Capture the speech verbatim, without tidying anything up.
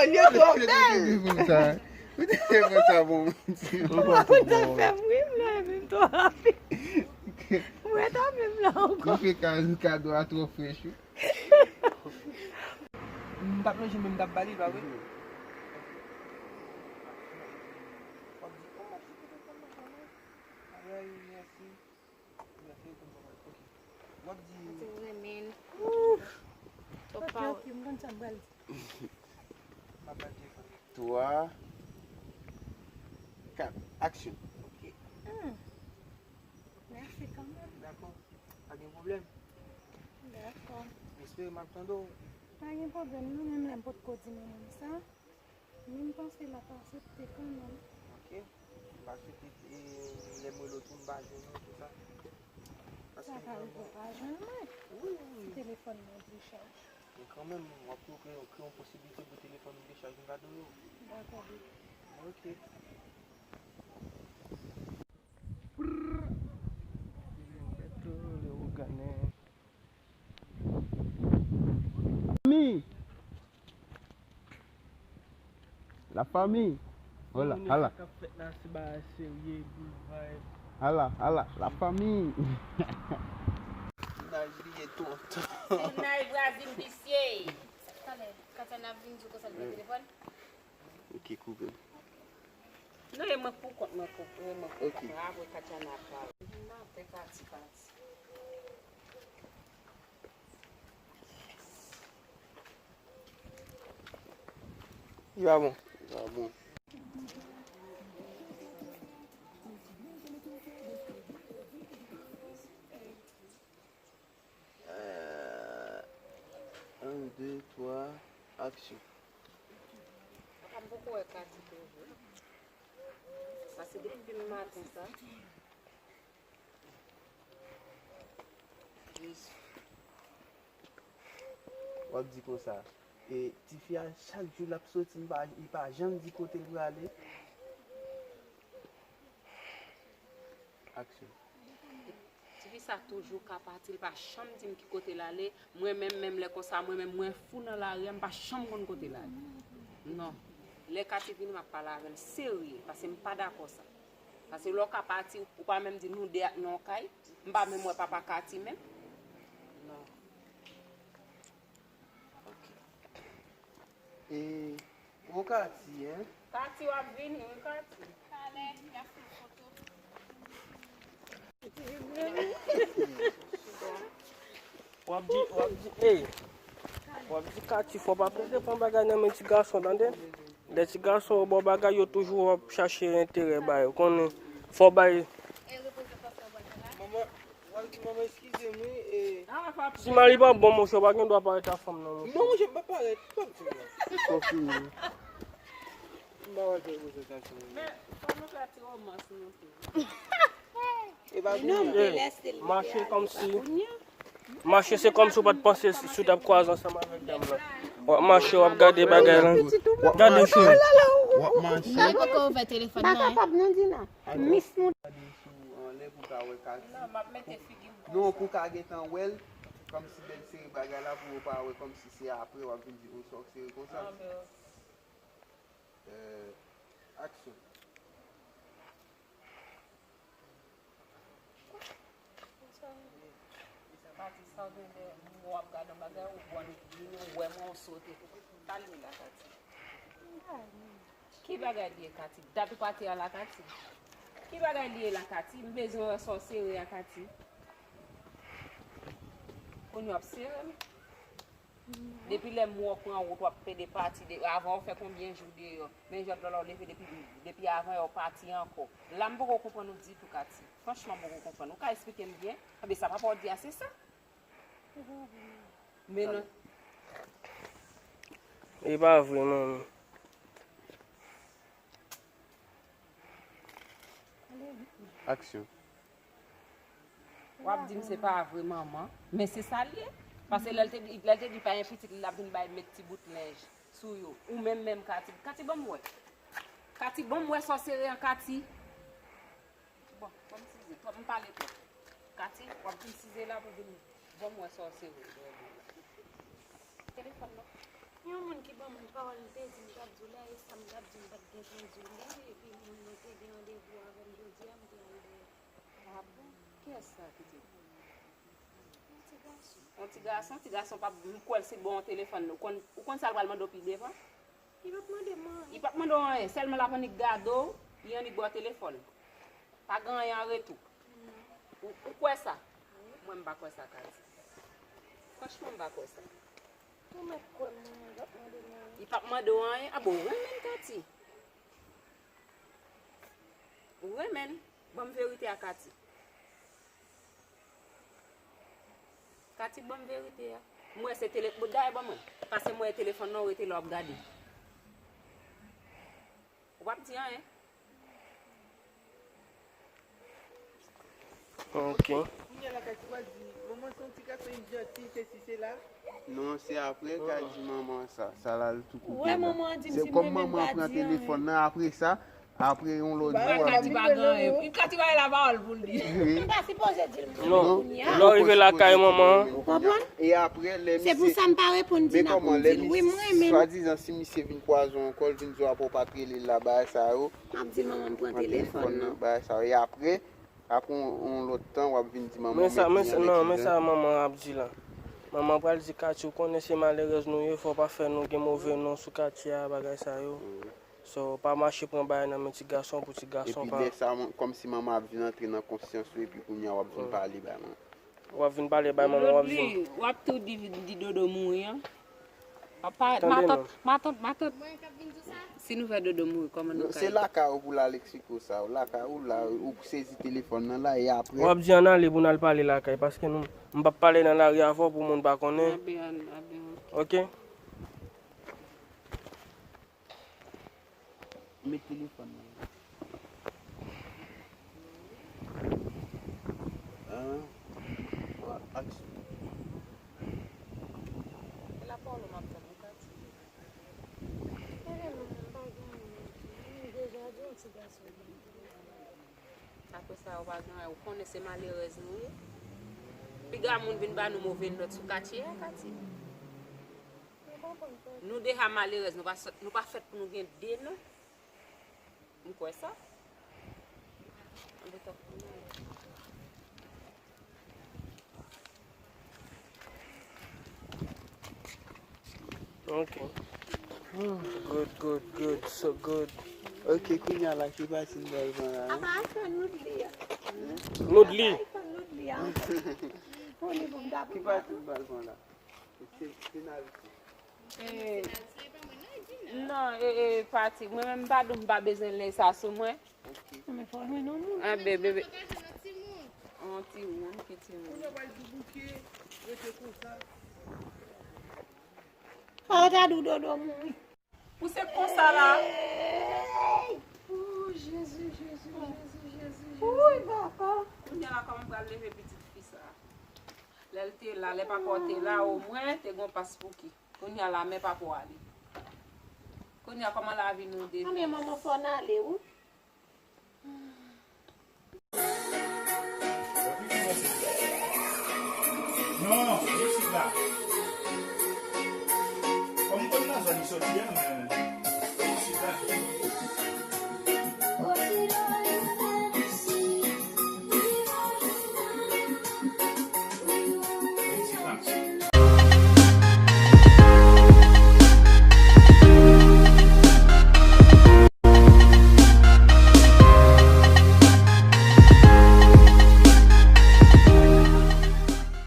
Yo twò bèl. Ou te fè sa, bon. Mwen konn sa fè m ri, m leve m twò rapid. Mwen ta menm la ankò. Mwen fè ka-, kado a twò frèch, wi. M t ap lonje men m t ap ba li, pa vre? Ay, ay, mèsi. Mèsi, tonton. Ok. W ap di. Ati, m renmen l. Ouf. Twòp pawòl. Ok, ok, m konn sa m pral di. M ap ba l telefòn. Twa, kat, aksyon. Ok. Hmm. Mèsi kanmenm. Dakò. Pa gen pwoblèm. Dakò. M espere m ap tande w. Pa gen pwoblèm, non, menm lè m potko di nou menm sa. Men m panse l ap aksepte kanmenm. Ok. M pa swete, e, lè m rele w tou, m pa jwenn ou, tou sa. Paske sa ka rive w pa jwenn mwen. Wi, wi, wi. Si telefòn mwen dechaje. Men kanmenm, w ap tou kreye, kreye yon posiblite pou telefòn m dechaje m ka do yo. Dakò, baby. Ok. Mi. La famille. Hola, hala. Sa k ap fèt la, se bagay serye, good vibe. Hala, hala, la famille. Naj li ye tonton. Se Naj Brazil visye. Talè, Katia n ap vin di w konsa l gen telefòn. Ok, koupe. Non, e mwen pou kont mwen, koupe, e mwen pou kont mwen. Apre Katia n ap pale. N ap fè pati, pati. Li pa bon. Li pa bon. Euh, un, deux, trois, action. Papa m poko wè Katy toujou. Sa se depi maten sa. Jezi. W ap di konsa, e, tifi a, chak jou l ap soti, li pa, li pa janm di kote l prale. Aksyon. Tifi sa toujou ka pati, li pa janm di m ki kote l ale. Mwen menm, menm lè konsa, mwen menm, mwen fou nan lari a, m pa janm konn kote l ale. Non. Lè Katy vini, m ap pale avè l serye, paske m pa dakò sa. Paske lè w ka pati, ou pa menm di nou de ak nan yon kay, m pa menm wè papa Katy menm. Non. Ok. E, bon, Katy, hein? Katy, w ap vini, wi, Katy. Talè, y ap fè foto. W ap di, w ap di, ey. W ap di Katy, fò w pa plede pran bagay nan men ti gason, tande? Lè ti gason yo ba w bagay, yo toujou ap chache enterè ba yo. Konnen, fò w bay. Manman, w ap di manman eskize m, wi, e. Ti mari pa bon, monchè, w pa gen dwa parèt a fanm nan, monchè. Non, monchè, m pa parèt, pa m di non. Fò fini. M pa wè fè konsa, sa, sa. Men, fò nou fè ti romans, nou tou. E pa vini. Mache kòmsi. Mache se kòmsi w pa t panse si, si w t ap kwaze ansanm avèk dam lan. W ap mache, w ap gade bagay lan. Gade cheri. W ap mache. Li poko ouvè telefòn nan. Pa kapab non, Dina. Miss Mood. Gade sou anlè pou ka wè Katy. Non, m ap mete figi m. Non, pou ka gentan wè l, kòmsi bèl seri bagay la pou yo pa wè kòmsi se apre w ap vin di, o, sa w seri konsa. Euh, action. Sa w gen de, w ap gade yon bagay, ou bon, ou vini, ou wè mwen, ou sote. Talè la, Katy. Ki bagay li ye, Katy? Dat ou pa te a la, Katy. Ki bagay li ye la, Katy? M bezwen wè sa w sere a, Katy. Kounye w ap sere m. Depi lè m wè w pran wout, w ap pede pati de, avan w fè konbyen jou deyò? Men jòt lè w leve depi, depi avan yè w pati ankò. La m poko konprann ou ditou, Katy. Franchman, m poko konprann. Ou ka esplike m byen? Anben, sa papa w di a, se sa. Men non. E pa vre, manmi. Aksyon. W ap di m se pa vre, manman, men se sa l ye. Paske lè l te di, lè l te di pa gen pitit li, l ap vin bay met ti bout lenj sou yo. Ou menm menm, Katy. Katy, ban m wè. Katy, ban m wè sa w sere an, Katy. Bon, ban m size. Twòp, m pale twòp. Katy, w ap vin size la pou vin ban m wè sa w sere. Telefòn nan. Yon moun ki ban mwen pawòl, li te di m t ap di w la, e sa m t ap di w, m pa t gentan di w li, epi moun nan te gen randevou avè m jodi a, m te al dèyè. Ah bon? Kiyès sa ki di? Yon ti gason. Yon ti gason, ti gason p ap, m kwè l se bon telefòn. Ou konn, ou konn sa l pral mande w pi devan? Li p ap mande m anyen. Li p ap mande w anyen, sèlman l ap annik gade w, li annik ba w telefòn. Pa gen anyen an retou. Ou, ou kwè sa? Mwen, m pa kwè sa, Kati. Franchman, m pa kwè sa. Ou mèt kwè m, mwen, li p ap mande m anyen. Li p ap mande w anyen? A bon, ou renmen l, Kati. Ou renmen l. Ban m verite a, Kati. Kati, ban m verite a. M wè se tele-, dayè ban mwen. Paske m wè telefòn nan, w rete la w ap gade. Ou p ap di anyen. Ok. Kounye a la, Kati, w ap di, manman se yon ti gason, li janti, sesi, sela. Non, se apre ka di manman sa. Sa la, l tou koupe la. Se kòm manman an pran telefòn nan, apre sa, apre yon lòt jou, w ap di. Kati pa gen anyen. Kati pa gen lapawòl pou l di. Wi. M pa sipoze di l non. Non, lè w rive lakay manman an. Ou konprann? E apre, lè misye. Se pou sa m pa reponn Dina pou m di l wi, m renmen l. Swadizan, si misye vin kwaze w ankò, l vin di w apre w pa t rele l la, bagay sa yo. M ap di l manman m pran telefòn nan. Bagay sa yo. E apre, apre yon, yon lòt tan, w ap vin di manman m ekri yon lekti. Men sa, men sa, non, men sa manman an ap di la. Manman an pral di, Kati, ou konnen se malerèz nou ye, fò w pa fè nou gen move non sou katye a, bagay sa yo. So, pa mache pran bagay nan men ti gason pou ti gason pa. Epi lè sa, kòmsi manman ap vin antre nan konsyans ou, epi kounye a w ap vin pale bay manman. W ap vin pale bay manman, w ap vin. Lòt li, w ap tou di, di Dodo mouri an. W ap parèt matant, matant, matant. Si nou fè Dodo mouri, kòman nou ka ye? Se lakay ou pou l al eksplike w sa. Lakay ou la, ou sezi telefòn nan la, e apre. W ap di ann ale pou n al pale lakay, paske nou, m p ap pale nan lari avè w pou moun pa konnen. Oke? Met telefòn nan. An, aksyon. E la Paulo m ap tann ou, Kati. Mwen menm, m pa gen anyen. M deja di yon ti gason ban m telefòn. Apre sa, ou pa gen anyen. Ou konnen se malerèz nou ye. Piga moun vin ba nou move nòt sou katye a, Kati. Nou deja malerèz, nou pa sot, nou pa fèt pou nou gen de non. M kwè sa. Anben tankou nou. Ok. Good, good, good, so good. Ok, kounye a la, ki pati n pral pran la? Apa iPhone Noodly a. Noodly. Apa iPhone Noodly a. Ki pati n pral pran la? Se, se Nalti. Eh, non, eh, eh, pati. Mwen menm m pa dou m pa bezwen lè sa sou mwen. Ok. Non, men fò jwenn yon moun. Ah, bebe, bebe. Yon timoun, ki timoun? Kounye a w pral di bouke, rete konsa. Fò w ta di w Dodo mouri. Pou se konsa la. Oh, Jezi, Jezi, Jezi, Jezi. Wi, papa. Kounye a la, kòman m pral leve pitit fi sa? Lè l te la, lè papa w te la, omwen, te gon pas pou ki. Kounye a la, men papa w ale. Kounye a, kòman lavi nou devyen? Anben, manman, fò n ale, wi. Non, non, isit la. Kòm m konn nan zòn li soti a, men